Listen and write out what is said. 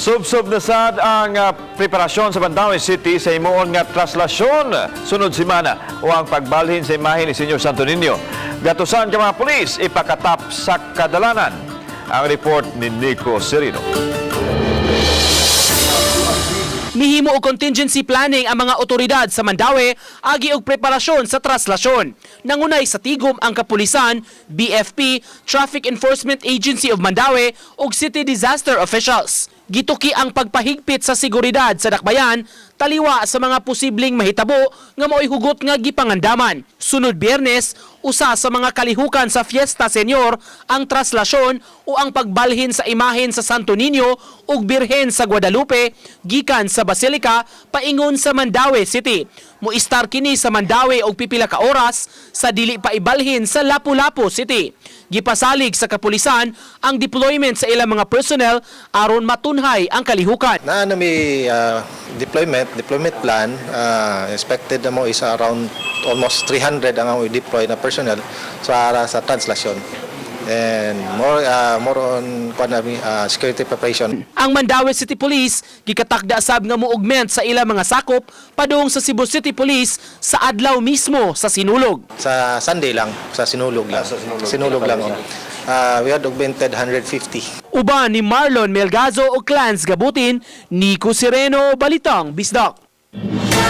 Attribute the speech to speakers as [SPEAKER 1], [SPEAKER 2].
[SPEAKER 1] Subsob na sad ang preparasyon sa Mandaue City sa himuon nga traslasyon sunod semana o ang pagbalhin sa imahe ni Senyor Santo Niño. Gatusan ka mga pulis ipakatap sa kadalanan. Ang report ni Nico Serino.
[SPEAKER 2] Mihimo og contingency planning ang mga otoridad sa Mandaue agi og preparasyon sa traslasyon. Nangunay sa tigom ang kapulisan, BFP, Traffic Enforcement Agency of Mandaue ug City Disaster Officials. Gituki ang pagpahigpit sa seguridad sa dakbayan taliwa sa mga posibleng mahitabo nga mao'y hugot nga gipangandaman. Sunod Biyernes, usa sa mga kalihukan sa Fiesta Señor ang traslasyon o ang pagbalhin sa imahen sa Santo Niño ug Birhen sa Guadalupe gikan sa Basilica paingon sa Mandaue City. Muistar kini sa Mandaue og pipila ka oras sa dili pa ibalhin sa Lapu-Lapu City. Gipasalig sa kapulisan ang deployment sa ilang mga personnel aron matunhay ang kalihukan.
[SPEAKER 3] Na ano may deployment deployment plan, expected na mo is around almost 300 ang among deploy na personnel sa translation and more on kuan nami, security preparation.
[SPEAKER 2] Ang Mandaue City Police gikatakda sab nga mo-augment sa ilang mga sakop padung sa Cebu City Police sa adlaw mismo sa Sinulog.
[SPEAKER 3] Sa Sunday lang, sa Sinulog lang. Sinulog lang, oh. We had augmented 150.
[SPEAKER 2] Uban ni Marlon Melgazo o Clans Gabutin, Nico Sereno, Balitang Bisdak.